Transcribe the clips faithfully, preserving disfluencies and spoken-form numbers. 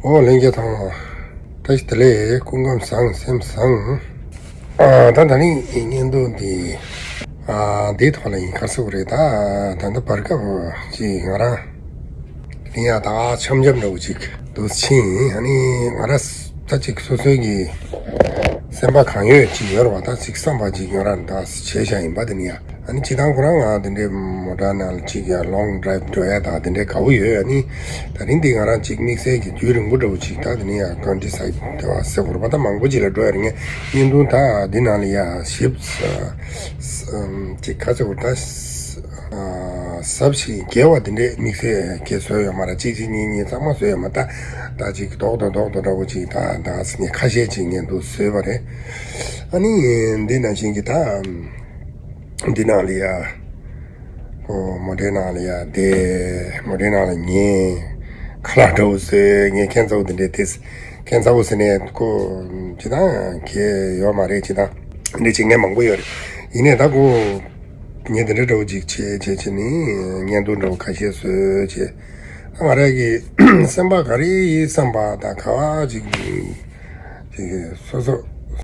ཨོ་ལྷན་རྒྱས་ཚང་མ། བཀྲ་ཤིས་བདེ་ལེགས། སྐུ་ཁམས་བཟང་། སེམས་བཟང་། ཨ་ད་ད་ནི་བརྙན་ཐུང་འདི་ཨ་འདིའི་ཐོག་ལ་ཡིན། ག་རེ་ཟེར་དགོས་རེད། ད་ད་ལྟ་བར་སྐབས་ཅིག་ང་རང་ནི་ཡ་ད་འཆམ་འཆམ་འདྲ་བོ་ཅིག་འདུག་ཕྱིན། ཨ་ནི་ང་རང་ད་ཅིག་སོ་སོའི་གི་སེམས་པ་གང་ཡོད་ཅིག་ཡོད་རེད་བ། ད་ཅིག་བསམ་པ་ཅིག་ང་རང་ད་བྱས་བཞག་ཡིན་པ། དེ་ནི་ཡ། ཨ་ནི་སྤྱིར་བཏང་ཁོ་རང་ང་དེ་འདྲའི་མོ་ཊ་ནང་ལ་ཅིག་ཡ་ལོང་ཌི་རའིབ་འགྲོ་ཡ་ད་དེ་འདྲའི་དགའ་བོ་ཡོད། ཨ་ནི་ད་རིང་འདི་ང་རང་ཅིག་དམིགས་བསལ་གྱི་རྒྱུན་རིང་པོ་འདྲ་བོ་ཅིག་ད་དེ་ནི་ཡ་ཀོན་ཊི་སའིཌ་དེ་བ་ཟེར་དགོས་རེད་པ། ད་མང་པོ་ཅིག་ལ་འགྲོ་ཡ་རེད། ངས་བརྙན་ཐུང་ད་འདི་ནང་ལ་ཡ་ཞིབ་ཅིག་ག་ཚོད་ད་ཟབ་ཞིང་རྒྱས་པ་དེ་འདྲའི་དམིགས་བསལ་གྱི་བཟོས་ཡོད་མ་རེད། གཅིག་གཅིག་གཉིས་གཉིས་ཚང་མ་བཟོས་ཡོད་མ་རེད། ད་ད་ཅིག་རྡོག་རྡོག་རྡོག་རྡོག་འདྲ་བོ་ཅིག་ད་ད་ངས་ཁ་ཤས་ཅིག་ངས་འདུག་བཟོས་པ་རེད། ཨ་ནི་འདི་ནང་བཞིན་གྱི་ད། འདི་ནང་ལ་ཡ། ཨོ་མོ་ཊའི་ནང་ལ་ཡ་བསྡད། མོ་ཊའི་ནང་ལ་ཉལ། ཁ་ལག་འདྲ་བོ་བཟོས། ངས་ཁྱད་མཚར་པོ་འདི་འདྲའི་དེ། ཁྱད་མཚར་པོ་ཟེར་ནས་ཁོ་ཅི་ད་གལ་ཡོད་མ་རེད། ཅི་ད་འདི་བྱེད་མཁན་མང་པོ་ཡོད་རེད། ཡིན་ནའི་ད་ཁོ་ངས་འདི་འདྲ་འདྲ་བོ་ཅིག་བྱས་བྱས་བྱས་ནི་བརྙན་ཐུང་འདྲ་བོ་ཁ་ཤས་བཟོས་བྱས། ང་རང་གི་སེམས་པ་ག་རེ་ཡིན་བསམ་པ་དང་ག་བ་ཅིག་ཅིག་སོ་སོ་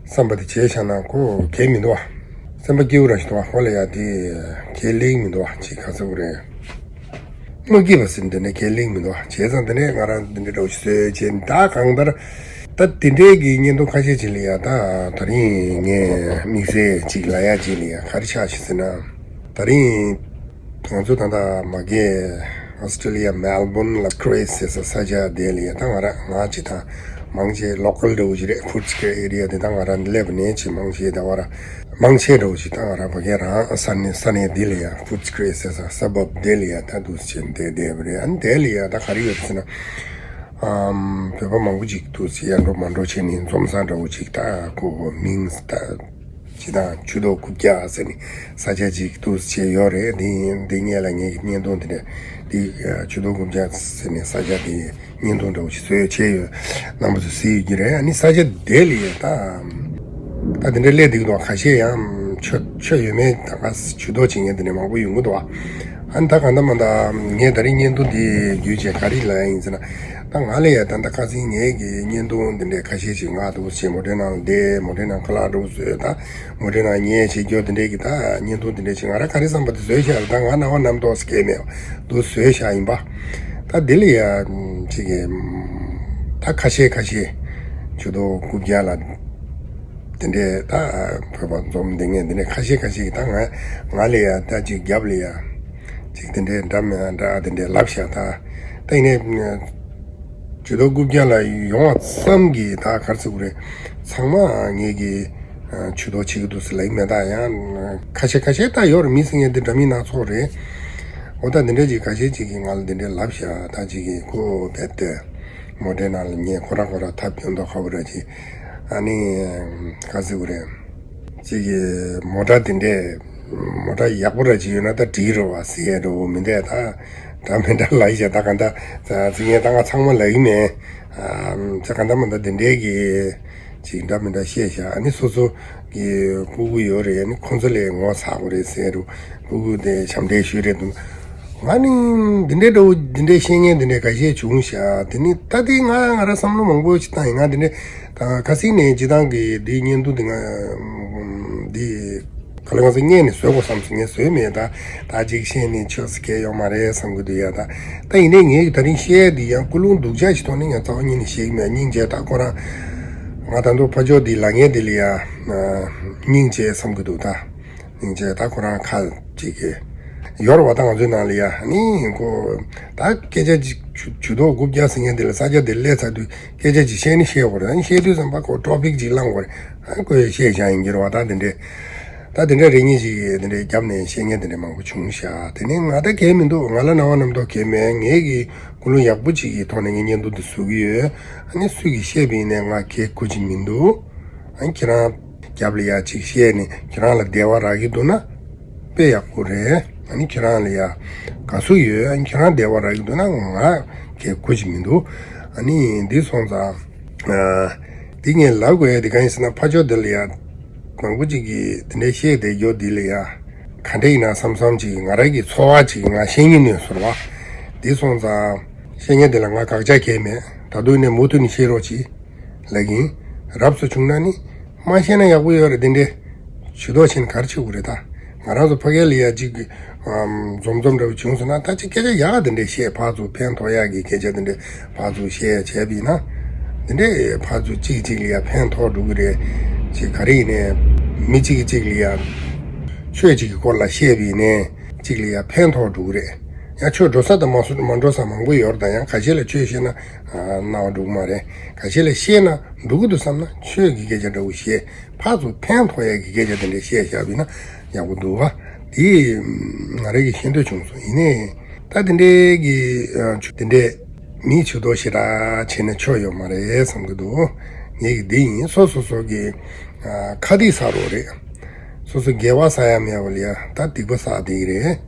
བསམ་པ་དེ་བྱས་བཞག་ན་ཁོ་གལ་མི་འདུག་བ། སེམས་པ་སྐྱིད་པོ་རང་ཞིག་འདུག་བ། ཁོ་ལ་ཡ་དེ་གལ་གླེང་མི་འདུག་བ། ཅིག་ག་ཚོད་རེད། མ་སྐྱིད་པ་ཟེར་འདི་འདྲ་གལ་གླེང་མི་འདུག་བ། བྱས་ཙང་འདི་ནས་ང་རང་འདི་འདྲ་འདྲ་བོ་ཞིག་བཟོས་བྱས། ད་གང་ལྟར་ད་དེ་འདྲའི་གི་བརྙན་ཐུང་ཁ་ཤས་ཅིག་ལ་ཡ་ད་ད་རིང་ངས་དམིགས་བསལ་ཅིག་ལབ་ཡ་ཅིག་ལ་ཡ་ག་རེ་ཆགས་ཤག་ཟེར་ན། ད་རིང་ང་ཚོ་ད་ལྟ་མ་གི་ཨོ་སི་ཀྲི་ལི་ཡ་མེལ་བོན་ལ་ཀྲེ་ཟེར་ས་ས་ཆ་དེ་ལ་ཡ་ད་ང་རང་ང་ཅིག་དང་མང་ཆེ་ལོ་ཀལ་འདྲ་བོ་ཞིག་རེད། ཕུ་ཊི་སི་ཀེ་ཨེ་རི་ཡ་དེ་ད་ང་རང་སླེབས་ནས་ཅིག་མང་ཆེ་ད་བར་མང་ཆེ་འདྲ་བོ་ཞིག་ད་ང་རང་མ་གི་རང་ས་གནས་ས་གནས་དེ་ལ་ཡ་ཕུ་ཊི་སི་ཀེ་ཟེར་ས་སབ་བབ་དེ་ལ་ཡ་ད་འདུག་སེ་བྱས་བསྡད་བསྡད་པ་རེད། ཨ་ནི་དེ་ལ་ཡ་ད་ག་རེ་ཡོད་ཟེར་ན། ཨམ། བོད་པ་མང་པོ་ཅིག་འདུག་སེ་ཡར་འགྲོ་མར་འགྲོ་བྱས་ནས་འཛོམས་ས་འདྲ་བོ་ཅིག་ད་ཁོ་མིང་ད་ཅི་དང་ཆུ་ཐོག་རྐུབ་བཀྱག་ཟེར་ནས་ས་ཆ་ཅིག་འདུག་སེ་ཡོད་རེད། འདི་འདི་སྔོན་ལ་ངས་བརྙན་ཐུང་འདི་འདྲ་འདི་ཆུ་ཐོག་རྐུབ་བཀྱག་ཟེར་ནས་ས་ཆ་འདི་བརྙན་ཐུང་འདྲ་བོ་ཞིག་བཟོས་བྱས་ཡོད། རྣམ་པ་ཚོས་གཟིགས་ཡོད་ཀྱི་རེད། ཨ་ནི་ས་ཆ་དེ་ལ་ཡོད་ད། ད་དེ་འདྲ་སླེབས་བསྡད་ཀྱི་འདུག་བ། ཁ་ཤས་ཡང་ཆོས་ཆོས་ཡོད་མེད་ད་ག་ཇུས་གཏོགས་བྱེད་མཁན་དེ་འདྲ་མང་པོ་ཡོང་གི་འདུག་བ། ཨ་ནི་ད་གང་ལྟར་མ་ལྟར་ངས་ད་རིང་བརྙན་ཐུང་འདི་བརྒྱུད་བྱས་ག་རེ་ལབ་ཡ་ཡིན་ཟེར་ན། ད་ང་ལ་ཡ་ད་ལྟ་ཁ་སང་ངས་ཀྱི་བརྙན་ཐུང་འདི་འདྲའི་ཁ་ཤས་ཤིག་ང་འདུག་སེ་མོ་ཊའི་ནང་ལ་བསྡད། མོ་ཊའི་ནང་ཁ་ལག་འདྲ་བོ་བཟོས། ད་མོ་ཊའི་ནང་ཉལ་བྱེད་རྒྱུ་འདི་འདྲའི་གི་ད་བརྙན་ཐུང་འདི་འདྲའི་ཞིག་ང་རང་ག་རེ་བསམ་པ་དེ་བཟོས་བཞག་རེད། ད་ང་རྣ་བ་རྣམ་རྟོག་སྐྱེས་མེད་འདུག་བཟོས་བཞག་ཡིན་པ། ད་འདི་ལ་ཡ་ཅིག་གི་ད་ཁ་ཤས་ཁ་ཤས་ཆུ་ཐོག་རྐུབ་བཀྱག་ལ། དེ་འདྲའི་ད་བོད་པ་འཛོམས་བསྡད་མཁན་དེ་འདྲའི་ཁ་ཤས་ཁ་ཤས་ཀྱིས་ད་ང་ང་ལ་ཡ་ད་ཅིག་རྒྱབ་ལ་ཡ་ཅིག་དེ་འདྲའི་འདྲ་མི་འདྲ་དེ་འདྲའི་ལབ་ཤག་ད་ད་ཡིན་ནའི་ཆུ་ཐོག་རྐུབ་བཀྱག་ལ་ཡོང་བ་ཙམ་གྱིས་ད་ག་རེ་ཟེར་དགོས་རེད། ཚང་མ་ངེད་ཀྱི་ཆུ་ཐོག་བྱེད་ཀྱི་འདུག་ཟེར་ལབ་ཀྱི་མེད། ད་ཡང་ཁ་ཤས་ཁ་ཤས་ད་ཡོད་རེད། མི་ཟེར་མཁན་དེ་འདྲ་མིན་སྣ་ཚོགས་རེད། འོ་ད་དེ་འདྲ་ཅིག་ཁ་ཤས་ཅིག་གིས་ང་ལ་དེ་འདྲའི་ལབ་ཤག་ད་ཅིག་གིས་ཁོ་བེད་དེ། མོ་ཊའི་ནང་ལ་ཉལ་ཁོ་ར་ཁོ་ར་ཐབ་སྐྱོན་མདོག་ཁ་པོ་ར་ཅིག་ཨ་ནི་ག་ཟེར་དགོས་རེད། ཅིག་གི་མོ་ཊ་དེ་འདྲས་མོ་ཊ་ཡག་པོ་ར་ཅིག་ཡོད་ན་ད་འགྲིག་རེད་བ་ཟེར་ཡ་འདྲ་བོ་མི་འདུག་ད་འདྲ་མི་འདྲ་ལབ་ཡ་ད་ག་ད་ཚིག་ངན་ད་ང་ཚང་མ་ལབ་ཀྱི་མེད། ཨམ། ད་ག་ད་མ་ད་དེ་འདྲས་གི་ཅིག་འདྲ་མི་འདྲ་བཤད་ཤག་ཨ་ནི་སོ་སོ་གི་སྤུ་གུ་ཡོད་རེད། ཨ་ནི་ཁོང་ཚོ་ལས་ངོ་ཚ་དགོས་རེད་ཟེར་རུ་སྤུ་གུ་དེ་ཞབས་འདྲེན་ཞུས་རེད་འདུག་ང་ནི་འདི་འདྲའི་འདྲ་བོ་འདི་འདྲའི་བཤད་མཁན་འདི་འདྲའི་ཁ་ཤས་བྱུང་ཤག་དེ་ནི་ད་དེ་ང་ང་རང་བསམ་བློ་མང་པོ་ཞིག་བཏང་ཡིན། ང་འདི་འདྲའི་ད་ཁ་སང་ནས་སྤྱིར་བཏང་གི་འདི་བརྙན་ཐུང་འདི་ང་འདི་ག་ལེ་ང་ཚོ་སྔོན་ནས་བཟོ་དགོས་བསམ་སོང་། ངས་བཟོས་མེད། ད་ད་ཅིག་བཤད་ནས་ཆོག་ས་གལ་ཡོད་མ་རེད་བསམ་གི་འདུག་ཡ། ད་ད་ཡིན་ནའི་ངས་ད་རིང་བཤད་ཡ་འདི་ཡང་ཀུན་སློང་སྡུག་ཅག་ཞིག་ཐོག་ནས་ང་རྩ་བ་ཉིད་ནས་བཤད་ཀྱི་མེད། སྙིང་རྗེ། ད་ཁོ་རང་ང་ད་དུང་ཕར་ཕྱོགས་འདི་ལབ་མཁན་འདི་ལ་ཡ་སྙིང་རྗེ་བསམ་གི་འདུག་ད། སྙིང་རྗེ། ད་ཁོ་རང་ཁ་ཅིག་གི་ཡོད་རེད་བ། ད་ང་ཚོའི་ནང་ལ་ཡ་ནི་ཁོ་ད་སྐད་ཆ་ཅིག་ཆུ་ཆུ་ཐོག་རྐུབ་བཀྱག་ཟེར་མཁན་དེ་ལ་ས་ཆ་དེ་སླེབས་ཚར་དུས་སྐད་ཆ་ཅིག་བཤད་ནི་བཤད་དགོས་རེད། ཨ་ནི་བཤད་དུས་ཙམ་པ་ཁོ་ཊོ་པིག་ཅིག་བླངས་དགོས་རེད། ཨ་ཁོས་བཤད་བཞག་ཡིན་གྱི་རེད་བ། ད་དེ་འདྲས་ད་དེ་འདྲས་རེ་གཉིས་ཅིག་དེ་འདྲས་རྒྱབ་ནས་བཤད་མཁན་དེ་འདྲས་མང་པོ་བྱུང་ཤག་དེ་ནས་ང་ད་གལ་མི་འདུག་ང་ལ་རྣ་བ་རྣམ་རྟོག་གལ་མེད། ངེད་ཀྱི་ཀུན་སློང་ཡག་པོ་ཅིག་གི་ཐོག་ནས་ངས་བརྙན་ཐུང་འདི་བཟོ་གི་ཡོད། ཨ་ནི་སུ་གིས་བཤད་པ་ཡིན་ནའི་ང་གལ་དགོས་ཀྱི་མི་འདུག་ཨ་ནི་ཁྱེད་རང་རྒྱབ་ལ་ཡ་ཅིག་བཤད་ནས་ཁྱེད་རང་ལ་བདེ་བ་རག་གི་འདུག་ན་དཔེ་ཡག་པོ་རེད། ཨ་ནི་ཁྱེད་རང་ལ་ཡ་དགའ་བསུ་ཡོད། ཨ་ནི་ཁྱེད་རང་བདེ་བ་རག་གི་འདུག་ན་ང་གལ་དགོས་ཀྱི་མི་འདུག་ཨ་ནི་འདི་སོང་ཙང་ཨ་འདི་ངས་ལབ་དགོས་ཡ་འདི་གང་ཡིན་ཟེར་ན། ཕར་ཕྱོགས་འདི་ལ་ཡ་མང་པོ་ཅིག་གིས་འདི་འདྲའི་བཤད་བསྡད་རྒྱུ་འདི་ལ་ཡ་ག་འདྲ་ཡིན་ན་བསམ་བསམ་ཅིག་ང་རང་གི་ཚོར་བ་ཅིག་ང་བཤད་སྙིང་ནས་ཟུར་བ། འདི་སོང་ཙང་བཤད་མཁན་འདི་ལ་ང་དགག་བྱ་གལ་མེད། ད་དུང་ནས་མུ་མཐུད་ནས་བཤད་རོགས་གྱིས་ལབ་ཀྱིན། རབས་སུ་བྱུང་ན་ནི་མ་བཤད་ན་ཡག་པོ་ཡོད་རེད། དེ་འདྲས་ཇུས་གཏོགས་བྱས་ནས་ག་རེ་བྱེད་དགོས་རེད། ད་ང་རང་ཚོ་ཕ་གི་ལ་ཡ་གཅིག་འཛོམས་འཛོམས་འདྲ་བོ་བྱུང་སོང་ན། ད་ཅིག་སྐད་ཆ་ཡག་དེ་འདྲས་བཤད། ཕར་ཚུར་ཕན་ཐོགས་ཡག་གི་སྐད་ཆ་དེ་འདྲས་ཕར་ཚུར་བཤད་བྱས་པ་ཡིན་ན། དེ་འདྲས་ཕར་ཚུར་གཅིག་གཅིག་ལ་ཡ་ཕན་ཐོགས་འགྲོ་གི་རེད། ཅིག་ག་རེ་ཡིན་ནའི་མི་གཅིག་གིས་གཅིག་ལ་ཡ་ཆོས་གཅིག་གི་སྐོར་ལ་བཤད་པ་ཡིན་ནའི་གཅིག་ལ་ཡ་ཕན་ཐོགས་འགྲོ་གི་རེད། ཡང་ཆོས་འགྲོ་ས་དང་མ་སུ་མ་འགྲོ་ས་མང་པོ་ཡོད་རེད། ད་ཡང་ཁ་ཤས་ལ་ཆོས་བཤད་ན་སྣང་བ་འགྲོ་གི་མ་རེད། ཁ་ཤས་ལ་བཤད་ན་འགྲོ་གི་འདུག་བསམ་ན་ཆོས་ཀྱི་སྐད་ཆ་འདྲ་བོ་བཤད། ཕར་ཚུར་ཕན་ཐོགས་ཡག་གི་སྐད་ཆ་དེ་འདྲ་བཤད་བཞག་པ་ཡིན་ན་ཡག་པོ་འདུག་བ། དེ་ང་རང་གིས་ཤེས་འདོད་བྱུང་སོང་། ཡིན་ནའི་ད་དེ་འདྲའི་གི་ཨ་ཆོས་དེ་འདྲའི་མིའི་ཇུས་གཏོགས་ཞེ་དྲག་བྱས་ན་ཆོ་ཡོད་མ་རེད་བསམ་གི་འདུག་ངེད་ཀྱི་འདི་ཡིན། སོ་སོ་སོ་གི་ཨ་ཁ་སྡིག་བསགས་རོགས་རེད། སོ་སོ་དགེ་བ་བསགས་ཡ་མེད་པ་ལ་ཡ་ད་སྡིག་པ་བསགས་བསྡད་ཀྱི་རེད།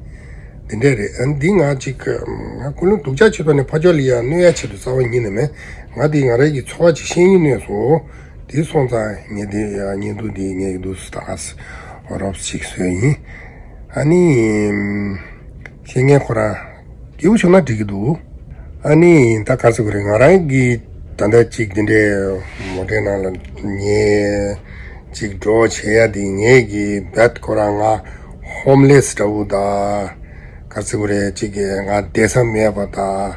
དེ་འདྲས་རེད། ཨ་འདི་ང་ཅིག་ང་ཀུན་སློང་སྡུག་ཅག་བྱེད་ཐོག་ནས་ཕར་ཕྱོགས་ལ་ཡ་གནོད་ཡ་ཆེད་དུ་རྩ་བ་ཉིད་ནས་མེད། ང་འདི་ང་རང་གི་ཚོར་བ་ཅིག་བཤད་སྙིང་འདོད་སོང་། དེ་སོང་ཙང་ངས་འདི་ཡ་བརྙན་ཐུང་འདི་ངས་འདུག་སེ་ད་རོབ་ཅིག་བཟོས་ཡིན། ཨ་ནི། བཤད་མཁན་ཁོ་རང་སྐྱིད་པོ་བྱུང་ན་འགྲིག་གི་འདུག་ཨ་ནི་ད་ག་ཟེར་དགོས་རེད། ང་རང་གིས་ད་ལྟ་ཅིག་འདི་འདྲའི་མོ་ཊའི་ནང་ལ་ཉལ་ཅིག་འགྲོ་བྱེད་ཡ་དེ་ངེད་ཀྱི་བེད་ཁོ་རང་ང་ཧོམ་ལེ་སི་འདྲ་བོ་དང་ག་ཟེར་དགོས་རེད། ཅིག་གི་ང་བསྡད་ས་མེད་པ་དང་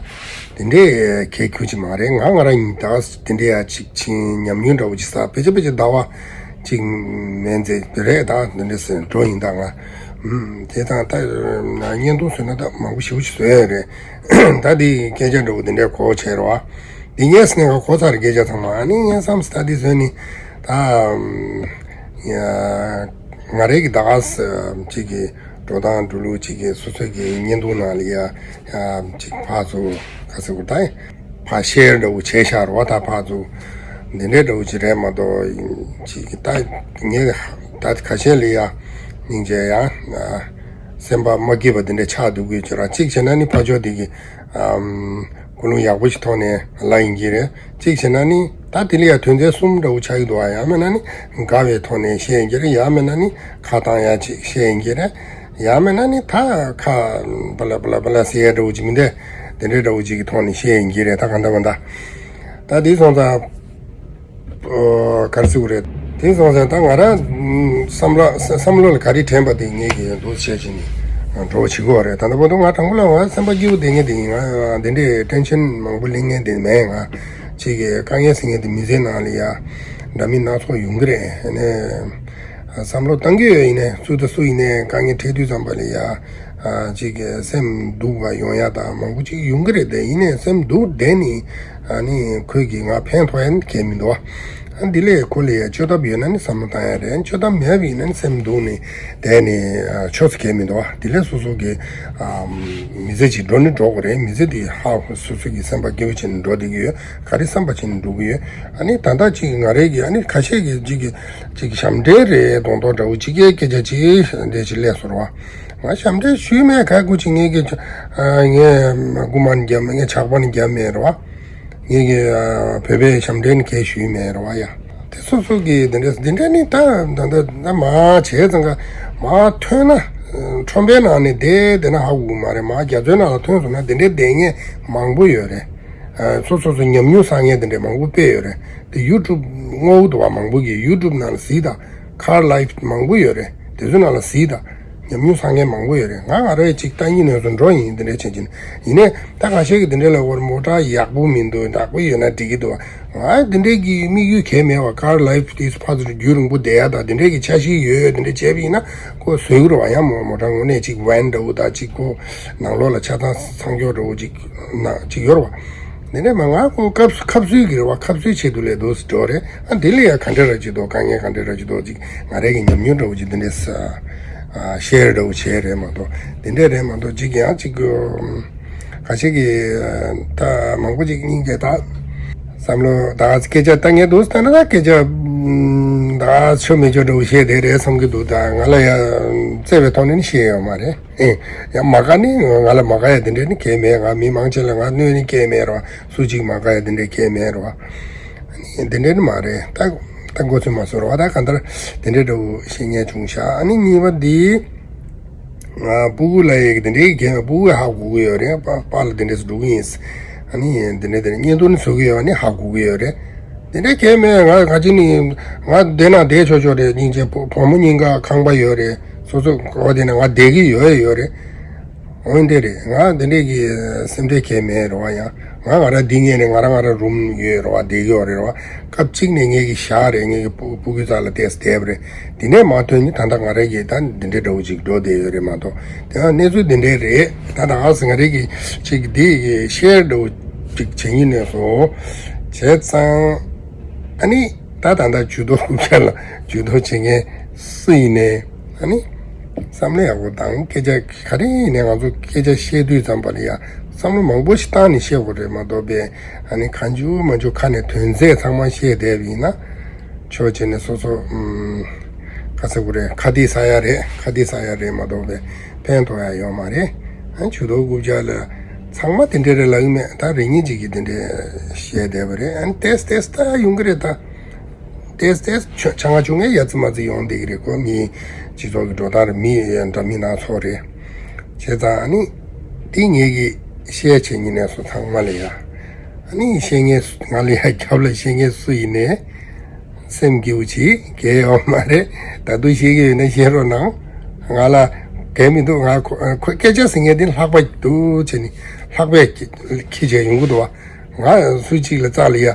དེ་འདྲའི་གལ་ཁྱོན་ཅིག་མ་རེད། ང་ང་རང་ཉིད་ད་དེ་འདྲའི་ཡ་ཅིག་ཕྱིན་ཉམས་མྱོང་འདྲ་བོ་ཅིག་བསགས། ཕལ་ཆེར་ཕལ་ཆེར་ཟླ་བ་གཅིག་མན་ཙམ་རེད། ད་འདི་འདྲ་ཟེར་འགྲོ་ཡིན། ད་ང་ཨུམ་དེ་དང་ད་བརྙན་ཐུང་བཟོས་ན་ད་མང་པོ་ཞེ་པོ་ཞིག་བཟོ་ཡ་རེད། ད་འདི་སྐད་ཆ་འདྲ་བོ་འདི་འདྲའི་གོ་བྱས་རོགས། འདི་ངས་སྣེ་ཁ་གོ་ཚར། སྐད་ཆ་ཚང་མ། ཨ་ནི་ངས་བསམ་སྟ་འདི་བཟོས་ནི་ད་ང་རེ་གི་ད་ག་ས་ཅིག་གི་འགྲོ་སྟངས་འགྲོ་ལུགས་ཅིག་གི་སོ་སོ་གི་བརྙན་ཐུང་ནང་ལ་ཡ་ཅིག་ཕར་ཚུར་ག་ཟེར་དགོས། ད་ཕར་ཤེར་འདྲ་བོ་བྱས་ཤག་རོ། ད་ཕར་ཚུར་འདི་འདྲའི་འདྲ་བོ་ཅིག་རེད་མ་གཏོགས་ཅིག་ད་ངས་ད་ཁ་ཤས་ལ་ཡ་སྙིང་རྗེ་ཡ་སེམས་པ་མ་སྐྱིད་པ་འདི་འདྲ་ཆགས་འདུག་གི་ཅིག་ར། གཅིག་བྱས་ན་ནི་ཕར་ཕྱོགས་འདི་གི་ཨམ་ཀུན་སློང་ཡག་པོ་ཞིག་ཐོག་ནས་ལབ་ཡིན་གྱི་རེད། གཅིག་བྱས་ན་ནི་ད་དེ་ལ་ཡ་དོན་ཚན་གསུམ་འདྲ་བོ་ཆགས་ཀྱི་འདུག་ཨ། ཡང་མིན་ན་ནི་དགའ་བའི་ཐོག་ནས་བཤད་ཡིན་གྱི་རེད། ཡང་མིན་ན་ནི་ཁ་བཏང་ཡ་ཅིག་བཤད་ཡིན་གྱི་རེད། ཡང་མིན་ན་ནི་ད་ཁ་བ་ལ་བ་ལ་བ་ལ་ཟེར་ཡ་འདྲ་བོ་ཅིག་མི་འདུག་དེ་འདྲའི་འདྲ་བོ་ཅིག་གི་ཐོག་ནས་བཤད་ཡིན་གྱི་རེད། ད་གང་ལྟར་མ་ད་ད་དེ་སོང་ཙང་ཨོ་ག་རེ་ཟེར་དགོས་རེད། དེ་སོང་ཙང་ད་ང་རང་བསམ་བློ་བསམ་བློ་ལ་ག་རེ་དྲན་པ་དེ་ངེད་ཀྱིས་འདུག་བྱས་བྱས་ནས་འགྲོ་བ་བྱེད་ཀྱི་ཡོད་རེད། ད་ལྟ་བར་དུ་ང་དང་པོ་ལ་ང་སེམས་པ་སྐྱིད་པོ་བསྡད་མཁན་དེ་ཡིན། ང་འདི་འདྲའི་ཊེན་ཤན་མང་པོ་ལེན་མཁན་དེ་མེད། ང་ཅིག་གི་དཀའ་ངལ་ཟེར་མཁན་དེ་མི་ཚེའི་ནང་ལ་ཡ་འདྲ་མིན་སྣ་ཚོགས་ཡོང་གི་རེད། ཨ་ནི་བསམ་བློ་བཏང་གི་ཡོད། ཡིན་ནའི་སུ་དང་སུ་ཡིན་ནའི་དཀའ་ངལ་འཕྲད་དུས་ཙམ་པ་ལ་ཡ་ཅིག་གི་སེམས་སྡུག་པ་ཡོང་ཡ་དང་མང་པོ་ཅིག་ཡོང་གི་རེད། དེ་ཡིན་ནའི་སེམས་སྡུག་བསྡད་ནས་ཨ་ནི་ཁོས་ཀྱིས་ང་ཕན་ཐོགས་ཡ་ནི་གལ་མི་འདུག་བ། ཨ་འདི་ལས་ཁོ་ལ་ཡ་བཅོས་ཐབས་ཡོད་ན་ནི་བསམ་བློ་བཏང་ཡ་རེད། བཅོས་ཐབས་མེད་པ་ཡིན་ན་ནི་སེམས་སྡུག་ནས་བསྡད་ནས་ཆོག་ས་གལ་མི་འདུག་བ། དེ་ལས་སོ་སོ་གི་མི་ཚེ་ཅིག་འགྲོ་ནི་འགྲོ་དགོས་རེད། མི་ཚེ་འདི་ཧ་སོ་སོ་གི་སེམས་པ་སྐྱིད་པོ་བྱས་ནས་འགྲོ་བསྡད་ཀྱི་ཡོད། ག་རེ་བསམ་པ་བྱས་ནས་འགྲོ་གི་ཡོད། ཨ་ནི་ད་ལྟ་ཅིག་ང་རེ་གི་ཨ་ནི་ཁ་ཤས་ཀྱི་ཅིག་གི་ཅིག་ཞབས་འདྲེན་རེད་མདོག་མདོག་འདྲ་བོ་ཅིག་གི་སྐད་ཆ་ཅིག་འདྲ་ཅིག་སླེབས་སོང་ར་བ། ང་ཞབས་འདྲེན་ཞུས་མེད། ག་གུ་ཅིག་ངས་ཀྱི་ངས་རྐུ་མ་ནི་བརྒྱབ་མེད། ངས་ཇག་པ་ནི་བརྒྱབ་མེད་ར་བ། ངས་ཀྱི་བོད་པའི་ཞབས་འདྲེན་གས་ཞུས་མེད་རེད་བ་ཡ། དེ་སོ་སོ་གི་དེ་འདྲ་དེ་འདྲ་ནི་ད་ད་ད་ད་མ་བྱས་ཙང་ཀ་མ་ཐོན་ན་ཁྲོམ་པའི་ནང་ནས་བསྡད་དེ་ན་ཧ་གོ་གི་མ་རེད། མ་རྒྱ་མཚོའི་ནང་ལ་ཐོན་སོང་ན་དེ་འདྲའི་བསྡད་མཁན་མང་པོ་ཡོད་རེད། སོ་སོ་སོ་ཉམས་མྱོང་བསགས་མཁན་དེ་འདྲ་མང་པོ་དཔེ་ཡོད་རེད། དེ་ཡུ་ཊུབ་ངོ་བོ་དུ་བ་མང་པོ་གི་ཡུ་ཊུབ་ནང་ལ་གཟིགས་དང་། ཁར་ལའིཕ་མང་པོ་ཡོད་རེད། དེ་ཚོ་ནང་ལ་གཟིགས་དང་། ཉམས་མྱོང་བསགས་མཁན་མང་པོ་ཡོད་རེད། ང་ང་རང་ཅིག་ལྟ་ཉིན་ནས་སུ་འགྲོ་ཡིན་དེ་འདྲ་བྱེད་ཀྱིན། ཡིན་ནའི་ད་ཁ་ཤས་ཀྱི་དེ་འདྲ་ལ་བར་མོ་ཊ་ཡག་པོ་མི་འདུག་ཡག་པོ་ཡོད་ན་འགྲིག་གི་འདུག་ང་དེ་འདྲའི་གི་དམིགས་ཡུལ་གས་མེད་བ། ཁར་ལའིཕ་དེ་ཕར་ཚུར་རྒྱུན་རིང་པོ་བསྡད་ཡ་དང་དེ་འདྲའི་གི་འཆར་གཞི་ཡོད་དེ་འདྲ་བྱས་པ་ཡིན་ན་ཁོ་བཟོས་གི་རེད་བ། ཡང་མོ་མོ་ཊ་དངོས་གནས་ཅིག་ཝན་འདྲ་བོ་དང་ཅིག་ཁོ་ནང་ལོགས་ལ་ཆ་ཚང་ཚང་ཀྱོག་འདྲ་བོ་ཅིག་ན་ཅིག་ཡོད་རེད་བ། དེ་ནས་མ་ང་ཁོ་སྐབས་ཁབ་སུའི་གི་རེད་བ། ཁབ་སུའི་ཆེད་དུ་ལས་འདུག་སེ་འགྲོ་རེད། ཨ་དེ་ལས་ཡ་ག་འདྲ་ར་ཅིག་འདུག་དཀའ་ངལ་ག་འདྲ་ར་ཅིག་འདུག་ཅིག་ང་རའི་གི་ཉམས་མྱོང་འདྲ་བོ་ཅིག་དེ་འདྲས་ཤེར་འདྲ་བོ་བྱས་རེད་མ་གཏོགས་དེ་འདྲས་རེད་མ་གཏོགས་ཅིག་ཡང་ཅིག་ཁ་ཤས་ཀྱི་ད་མང་པོ་ཅིག་སྙིང་རྗེ་ད་བསམ་བློ་ད་སྐད་ཆ་ལྟ་ངན་འདུག་ལྟ་ན་ད་སྐད་ཆ་ད་ཆོ་མེ་ཆོ་འདྲ་བོ་བཤད་བསྡད་རེད་བསམ་གི་འདུག་ད་ང་ལ་ཡ་བརྩེ་བའི་ཐོག་ནས་ནི་བཤད་ཡོད་མ་རེད། ཨེ། ཡང་མ་དགའ་ནི་ང་ལ་མ་དགའ་ཡ་དེ་འདྲས་ནི་གས་མེད། ང་མི་མང་ཆེ་ལ་ང་གནོད་ནི་གས་མེད་རོ། སུ་གཅིག་མ་དགའ་ཡ་དེ་འདྲས་གས་མེད་རོ། ཨ་ནི་དེ་འདྲས་ནི་མ་རེད། ད་ད་མགོ་ཚོས་མ་བཟོ་རོ། ད་གང་ལྟར་དེ་འདྲས་འདྲ་བོ་བཤད་མཁན་བྱུང་ཤག་ཨ་ནི་གཉིས་པ་འདི་ང་སྤུ་གུ་ལ་ཡ་གི་དེ་འདྲས་གས་མེད། སྤུ་གུ་ཧ་གོ་གི་ཡོད་རེད། པ་པ་ལ་དེ་འདྲས་སུ་འགྲོ་གི་ཡིན། ཨ་ནི་འདི་འདྲ་དེ་འདྲ་བརྙན་ཐུང་ནི་བཟོ་གི་ཡོད་ནི་ཧ་གོ་གི་ཡོད་རེད། དེ་འདྲ་གལ་མེད། ང་ང་ཅི་ནི་ང་བསྡད་ན་བསྡད་ཆོག་ཆོག་རེད། སྙིང་རྗེ་བུ་བུ་མོ་གཉིས་ཀ་ཁང་པ་ཡོད་རེད། སོ་སོ་གོ་བ་དེ་ན་ང་བསྡད་ཀྱི་ཡོད་ཡོད་རེད། འོན་ཏེ་རེད། ང་འདི་འདྲས་ཀྱི་སེམས་ཁྲལ་གལ་མེད་རེད་བ། ཡང་ང་ང་རང་འདི་ངས་ནས་ང་རང་ང་རང་རུམ་ཡོད་རེད་བ། བསྡད་ཀྱི་ཡོད་རེད་བ། སྐབས་གཅིག་ནས་ངས་ཀྱི་ཞག་རེད། ངས་ཀྱི་སྤུ་སྤུ་གུའི་རྩ་ལ་བལྟས་བསྡད་པ་རེད། འདི་ནས་མ་ཐོན་ནི་ད་ལྟ་ང་རང་གི་ད་འདི་འདྲས་འདྲ་བོ་ཅིག་འགྲོ་བསྡད་ཡོད་རེད་མ་གཏོགས། དེ་ཡང་གནས་ཚུལ་འདི་འདྲས་རེད། ད་ད་ཨ་སི་ང་རང་གི་ཅིག་འདི་གི་ཤེར་འདྲ་བོ་ཅིག་བྱེད་ཉིན་ནས་བཟུང་བྱས་ཙང་། ཨ་ནི་ད་ད་ལྟ་ཇུས་གཏོགས་རྐུབ་བཀྱག་ལ་ཇུས་གཏོགས་བྱེད་མཁན་སུ་ཡིན་ནའི། ཨ་ནི་བསམ་བློ་ཡག་པོ་བཏང་། སྐད་ཆ་ག་རེ་ཡིན་ནའི་ང་ཚོ་སྐད་ཆ་བཤད་དུས་ཙམ་པ་ལ་ཡ་བསམ་བློ་མང་པོ་ཞིག་བཏང་ནས་བཤད་དགོས་རེད་མ་གཏོགས་པས། ཨ་ནི་གང་བྱུང་མང་བྱུང་ཁ་ནས་དོན་ཚན་ཚང་མ་བཤད་བསྡད་པ་ཡིན་ན། ཆོས་བྱས་ནས་སོ་སོ་ཨུམ་ཁ་ཚ་དགོས་རེད། ཁ་དིས་ས་ཡ་རེད། ཁ་དིས་ས་ཡ་རེད་མ་གཏོགས་པས་ཕན་ཐོགས་ཡ་ཡོད་མ་རེད། ཨ་ཇུས་གཏོགས་རྐུབ་བཀྱག་ལ་ཚང་མ་དེ་འདྲ་རེད་ལབ་ཀྱི་མེད། ད་རེ་གཉིས་ཅིག་གིས་དེ་འདྲ་བཤད་བསྡད་པ་རེད། ཨ་ནི་ཏེས་ཏེས་ད་ཡོང་གི་རེད་ད། ཏེས་ཏེས་ཆ་ཆ་ང་ཆུང་ངའི་ཡ་ཙི་མ་ཙི་ཡོང་བསྡད་ཀྱི་རེད་ཁོ། མི་སྤྱི་ཚོགས་ཀྱི་འགྲོ་སྟངས་རེད། མི་འདྲ་མི་སྣ་ཚོགས་རེད། བྱས་ཙང་ཨ་ནི་དེ་ངེད་ཀྱི་བཤད་བྱེད་ཉིན་ནས་སུ་ཚང་མ་ལ་ཡ། ཨ་ནི་བཤད་མཁན་སུ་ང་ལ་ཡ་རྒྱབ་ལ་བཤད་མཁན་སུ་ཡིན་ནའི་སེམས་སྐྱིད་པོ་བྱེད། གལ་ཡོད་མ་རེད། ད་དུང་བཤད་ཀྱི་ཡོད་ན་བཤད་རོགས་གནང་། ང་ལ་གལ་མི་འདུག་ང་ཁོ་ཁོ་སྐད་ཆ་ཟེར་མཁན་དེ་ལྷག་པ་འདུག་བྱས་ནས་ལྷག་པས་ཁྱི་བྱས་ཡོང་གི་འདུག་བ། ང་སུ་གཅིག་ལ་རྩ་ལ་ཡ་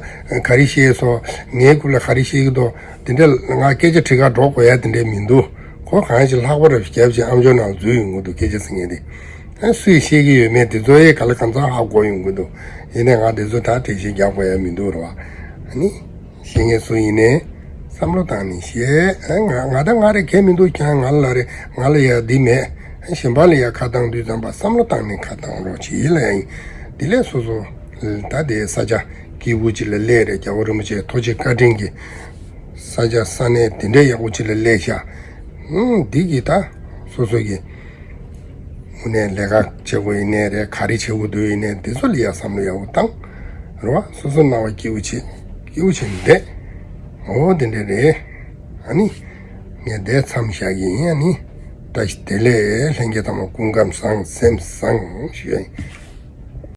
ག་རེ་བཤད་སོང་། ངའི་སྐུ་ལ་ག་རེ་བཤད་ཀྱི་འདུག་དེ་འདྲ་ང་སྐད་ཆ་དྲི་ག་འགྲོ་དགོས་ཡ་དེ་འདྲ་མི་འདུག་ཁོ་གང་ཞིག་ལྷག་པ་རེ་བརྒྱབ་བྱས་ཨམ་ཅོག་ནང་འཛུལ་ཡོང་གི་འདུག་སྐད་ཆ་ཟེར་མཁན་དེ། ཨ་སུས་བཤད་ཀྱི་ཡོད་མེད་དེ་ཚོ་ཡའི་ག་ལ་གང་ཚང་ཧ་གོ་ཡོང་གི་འདུག་ཡིན་ནའི་ང་དེ་ཚོ་ད་དྲན་ཤེས་རྒྱག་དགོས་ཡ་མི་འདུག་རེད་བ། ཨ་ནི་བཤད་མཁན་སུ་ཡིན་ནའི་བསམ་བློ་བཏང་ནས་བཤད། ཨ་ང་ང་ད་ང་རེ་གལ་མི་འདུག་ཀྱང་ང་ལ་རེ་ང་ལ་ཡ་འདི་མེད། གཞན་པ་ལ་ཡ་ཁ་བཏང་དུས་ཙམ་པ་བསམ་བློ་བཏང་ནས་ཁ་བཏང་རོགས་བྱེད་ལ་ཡིན། དེ་ལས་སོ་སོ་ད་དེ་ས་ཆ་སྐྱིད་པོ་ཅིག་ལ་སླེབས་རེད། རྒྱལ་བ་རིན་པོ་ཆེ་ཐུགས་རྗེ་བཀའ་དྲིན་གྱིས་ས་ཆ་ས་གནས་དེ་འདྲའི་ཡག་པོ་ཅིག་ལ་སླེབས་ཤག་ཨུམ་འདི་གི་ད་སོ་སོ་གི་དངོས་གནས་ལས་ཀ་བྱེད་དགོས་ཡིན་ནའི་རེད། ག་རེ་བྱེད་དགོས་འདུག་ཡིན་ནའི་འདི་ཚོ་ལ་ཡ་བསམ་བློ་ཡག་པོ་བཏང་རེད་བ། སོ་སོ་སྣང་བ་སྐྱིད་པོ་བྱེད། སྐྱིད་པོ་བྱེད་བསྡད། འོ་དེ་འདྲ་རེད། ཨ་ནི་ངས་བསྡད་མཚམས་བཞག་གི་ཡིན། ཨ་ནི་བཀྲ་ཤིས་བདེ་ལེགས། ལྷན་རྒྱས་ཚང་མ་སྐུ་ཁམས་བཟང་སེམས་བཟང་ཞུ་ཡ་ཡིན།